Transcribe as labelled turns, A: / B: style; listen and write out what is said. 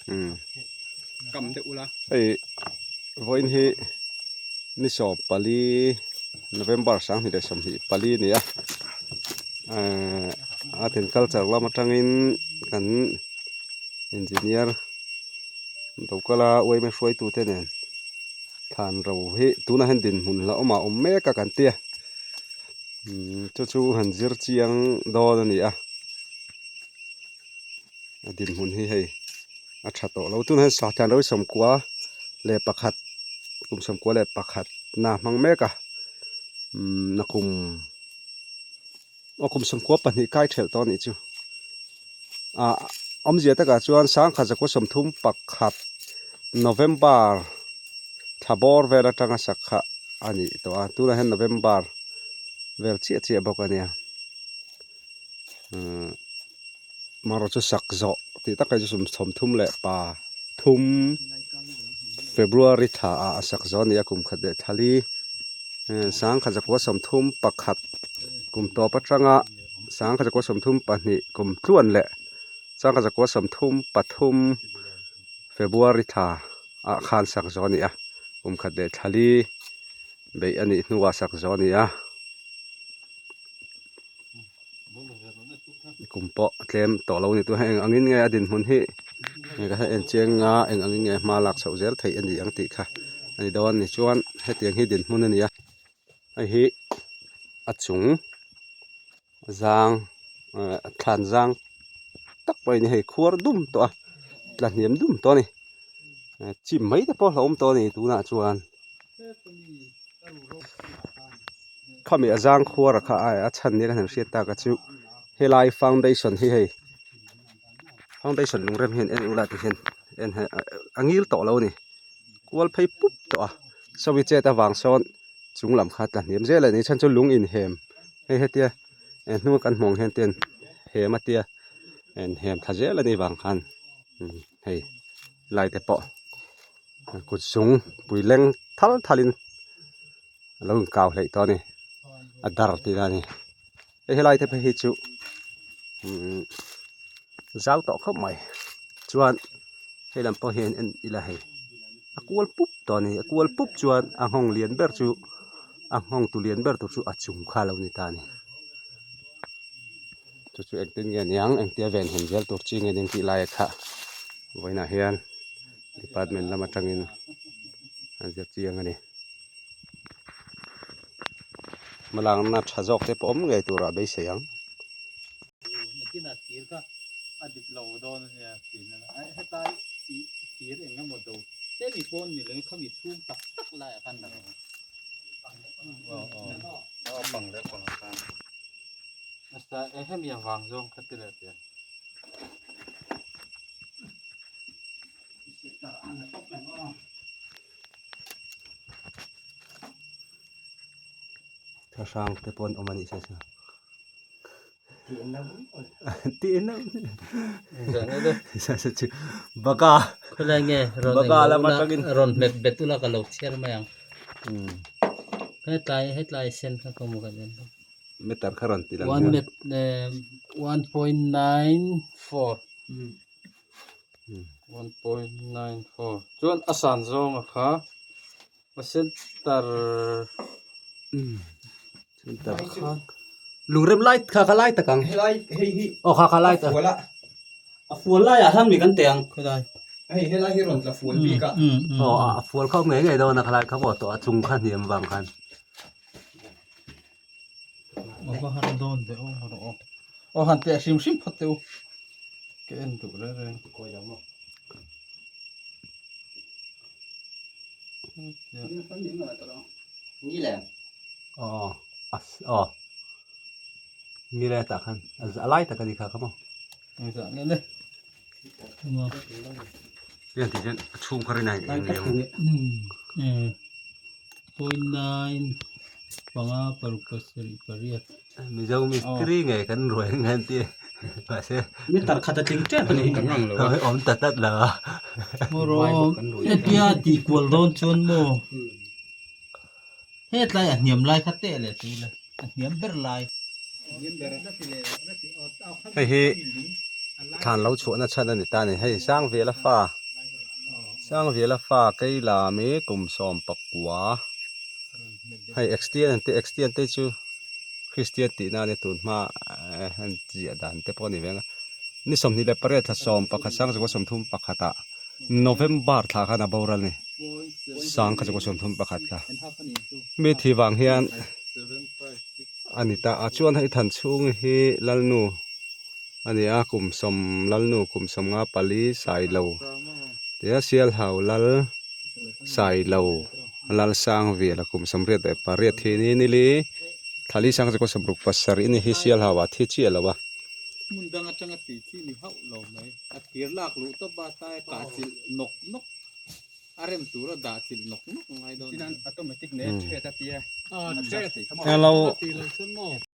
A: Kam deuh ula.
B: Hei vawiin hi ni 14 November 2024 a ni a ehh art and culture lam atangin kan engineer Dokala uaime hruaitute nen thlan ro hi tunah hian dinhmun hlauhawmah a awm mek a kan ti a umm chu chu han zir chiang dawn a ni a a dinhmun hi hei a tha tawh lo tunah hian sahtiang ro hi 91 kum 91 na hmang mek a umm nakum aw kum 92 kai thelh tawh a nih chu ah awmzia takah chuan 1931 November thla bawr vel atanga sak kha a nih tawh a tunah hian November vel chiah chiah bawk a nia umm marawh chu sak zawh tih takah chu 33 February thla ah a sak zawh a ni a kum khat leh thla li 1931 kum tawp atanga 1932 kum tluan leh 1933 February thla ah khan sak zawh a ni a kum khat leh thla li beih a nih hnuah sak zawh a ni a. Kum pawh tlem tawh lo a ni tûn eng angin nge a dinhmun hi ka en chiang nga eng angin nge hma lak chhoh zel theih a ni ang tih kha a ni dawn a ni chuan hetiang hi dinhmun a ni a hei hi a chung zang ah thlan zang tak pawh a ni hei khuar dum tawh a tla hniam dum tawh a ni chim mai te pawh a hlauhawm tawh a ni tunah chuan. Khami a zang khuar a kha a chhan nia ka han hriat tak a chu helai foundation hi hei foundation lungrem hian en ula ti hian en hi a ngil tawh lo a ni kual phei pup tawh a sawi chet avang sawn chung lam kha tla hniam zel a ni chhan chu lung inhem hei hetia hnung a kan hmuh ang hian ten hem a tia inhem thla zel a nih vang khan hei lai te pawh. Kut zung pui leng thal thal in a lo inkau hleih tawh a ni a dar tih na a ni hei helai te phei hi chu umm zau tawh khawp mai chuan hei lam pawh hian en ila hei a kual pup tawh a ni a kual pup chuan a nghawng lian ber chu a nghawng tu lian ber tur chu a chung kha a lo ni ta a ni chu chu engtin nge niang engtia ven him zel tur chi nge ning tih lai a kha vawiinah hian. Department lam atangin an zir chiang a ni. Hmalakna tha zawk te pawh awm ngei turah beisei ang. Thlahrang te pawh an awm a nih se chu baka
C: Khawilai nge rawn
B: baka
C: englo
B: lam
C: ula
B: atangin
C: rawn hmet bet ula ka lo chhiar mai ang hetlai hetlai sen kha ka hmu kan en bawk.
B: Meter kha rawn ti lang
C: One met 1.94 1.94 chuan a san zawnga kha a center
B: center kha lungrem lai kha kha lai tak ang
A: Helai hei hi
B: aw kha kha lai tak
A: fual a
C: a fual laiah hian mi kan teh ang khawilai
A: hei helai hi rawn tla fual bik a
B: aw a fual kha awm ngei ngei dawn a khalai kha pawh tawh a chung kha hniam vang khan
C: A va han dawn ve aw rawh aw aw han teh hrim hrim phawt teh u ka en duh reng reng
B: aw aw ngile tah khan a lai tak a ni kha kha maw
C: engzah nge le
B: tiang tih chuan a chhung kha rin a eng leh ang
C: 0.9 panga paruk pasarih pariat
B: Mizo mistiri ngei kan ruai ang hian ti mahse
C: meter khat a tling tep a ni
A: kan ang lo a
B: awm ta tlat lo a
C: maw hetia tih kual dawn chuan maw hetlai a hniam lai kha teh leh chu ila a hniam ber lai
B: hei hi thlan lo chhuahna chhan a ni ta a ni. Hei Sangvela fa, Sangvela fa Keilami kum 19 hei Xtian an tih Xtian te chu Kristian tihna a ni tun hma an ziah dan te pawh a ni ve ang a. Ni 28 thla 11 1931 ah November thla khan a boral a ni. 1931 kha. Mi thi vang hian a ni ta a chuan hei than chhung hi Lalnu a ni a kum sawm Lalnu kum 54 Sailo tia Sialhau Lal Sailo Lalsangviala kum 88 thi ni nili thali 1967 a ni hi Sialhau ah thi chiah lo a.
C: Hmun dang atanga tih chi ni hauh lo mai a thir lak luh tawp a tlai a kah chilh nawk nawk. A rem tur a dah chilh nawk nawk ngai dawn.
A: Tin an automatic ne thread a tia.
C: A thread.
B: Hello.
C: Ti lo chuan maw.